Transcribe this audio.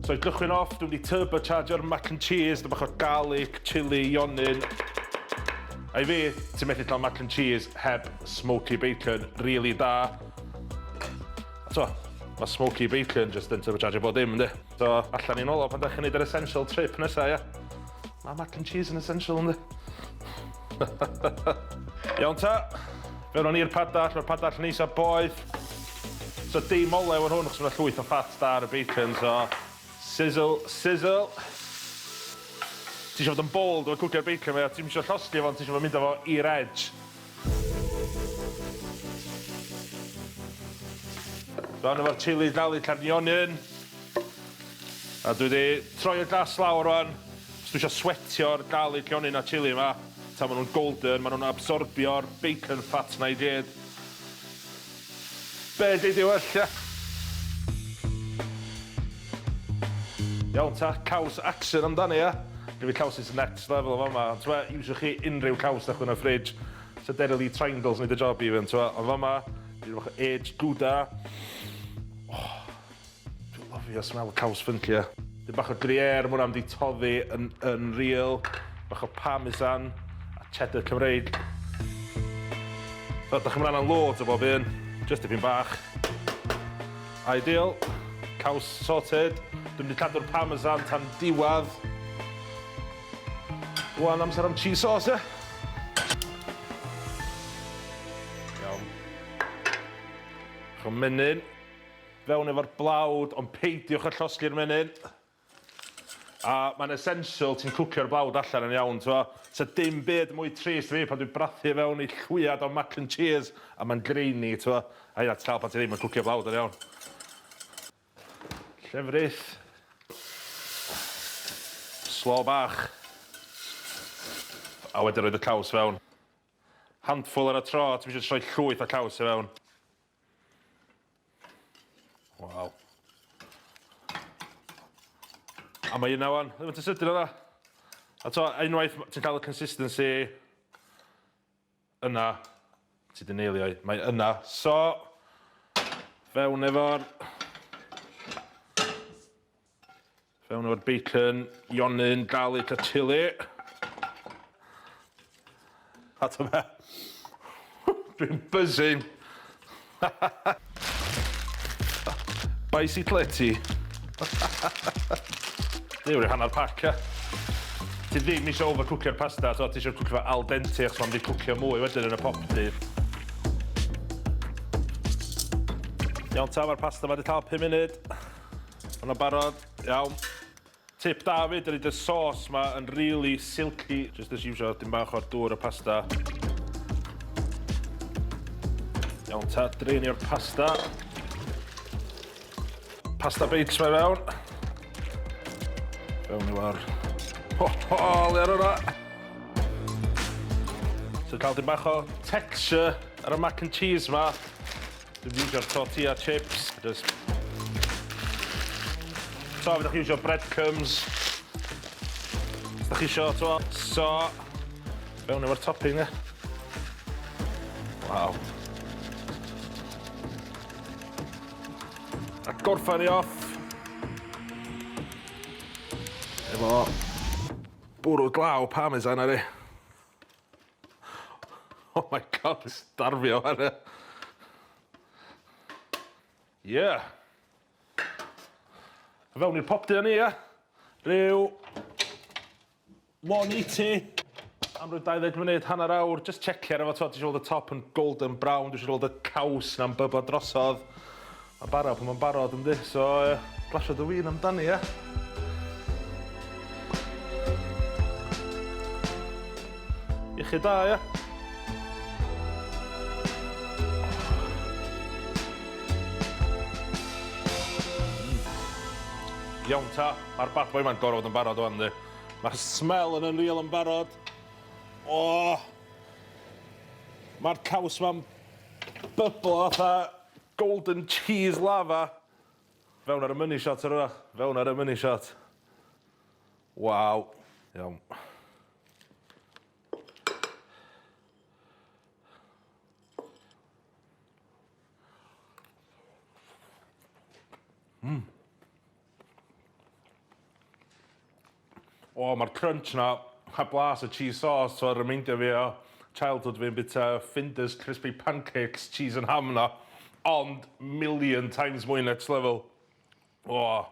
So i gychwyn off, dwi'n mynd i turbocharger mac and cheese, dipyn bach o garlic, chili, ionyn. A i fi, ti'n methu cael mac and cheese heb smoky bacon, really da. A to, mae smoky bacon just yn turbocharger bod dim, yndi? So, allan ni'n ôl o pan da chi'n neud yr essential trip nesa, ia? Mae mac and cheese yn essential, yndi? Iawn ta, fewn o'n i'r padall, mae'r padall yn neis a boeth. So dim olew yn hwn, achos mae'n llwyth o fat da ar y bacon, so sizzle, sizzle. Ti eisiau fod yn bold efo cwcio'r bacon fe, ti'n eisiau llosgi fo, ond ti eisiau fod mynd â fo i'r edge. Fewn efo'r chili, garlic a'r onion. A dwi wedi troi y gas lawr rwan. Os dwi eisiau sweatio'r garlic, onion a chili yma, tan maen nhw'n golden, maen nhw'n absorbio'r bacon fat na i gyd. Be di di well, ia? Iawn ta, caws action amdani, ia? Gynna fi caws is next level yn fama. Ond t'mo', iwsiwch chi unrhyw caws 'da chi yn y fridge. Sa Dairy Triangles neud y job even, t'mo'? Ond fama, dipyn bach o aged Gouda. Oh, dwi'n lyfio smell caws funky, ia. Dipyn bach o Gruyere, ma' hwnna mynd i toddi yn unreal. Bach o Parmesan a cheddar Cymreig. So, da chi'n mynd loads o bob un, just dipyn bach. Ideal. Caws sorted. Dwi'n mynd i cadw'r Parmesan tan diwedd. Rwan amser am cheese sauce, ie? Iawn. Bach o menyn. Fewn efo'r blawd, ond peidiwch â llosgi'r menyn. A mae'n essential ti'n cwcio'r blawd allan yn iawn, t'mo'? Sa dim byd mwy trist i fi pan dwi'n brathu fewn i llwyad o mac and cheese a mae'n grainy, t'mo'? A hynna ti'n cael pan ti ddim yn cwcio blawd yn iawn. Llefrith. Slo bach. A wedyn roid y caws fewn. Handful ar y tro, ti'm isio jyst rhoi llwyth o caws i fewn. Waw. A mae yna wan, ddim yn sydyn o'na. A to, unwaith ti'n cael y consistency yna, ti di neilio i. Mae yna. So, fewn efo'r... Fewn efo'r bacon, ionyn, garlic a chili. A ta be? Dwi'n buzzing. Bicycletti. Duw, rhyw hanner pac, ia. Ti ddim eisiau overcookio'r pasta, so ti eisiau cwcio fo al dente, achos mae'n mynd i cwcio mwy wedyn yn y popty. Iawn ta, mae'r pasta ma wedi cael 5 munud. Mae'n barod, iawn. Tip da fyd, ydy y sauce ma yn really silky. Just as usual, dim bach o'r dŵr y pasta. Iawn ta, drainio'r pasta. Pasta bakes mae fewn. Fewn i war. Ho, ho, le ar hwnna. So cael dim bach o texture ar y mac and cheese ma. Dwi'n iwsio'r tortilla chips. Just... So, fydych chi iwsio breadcrumbs. Os da chi isio, to. So, fewn efo'r topping, e. Waw. A gorffan ni off. Efo bwrw glaw parmesan ar ei. Oh my god, dwi'n starfio fan e. Yeah. A fewn i'r popty â ni, ia. Rhyw 180 am rhyw 20 munud, hanner awr, just checio ar efo, t'wod, ti eisiau weld y top yn golden brown, dwi eisiau weld y caws na'n byblo drosodd. Mae'n barod pan mae'n barod, yndi? So, glasio dy win amdani, ia? Iechyd da, ia? Mm. Iawn ta, mae'r bad boy ma'n gorfod yn barod o'n yndi? Mae'r smell yn unreal yn barod. Oh! Mae'r caws ma'n byblo fatha Golden cheese lava. Fewn ar y money shot ar hwnna. Fewn ar y money shot. Waw. Iawn. Mm. O, mae'r crunch na, a blas y cheese sauce, so remindio fi o childhood fi'n bita Findus crispy pancakes, cheese and ham na. Ond million times mwy next level. O.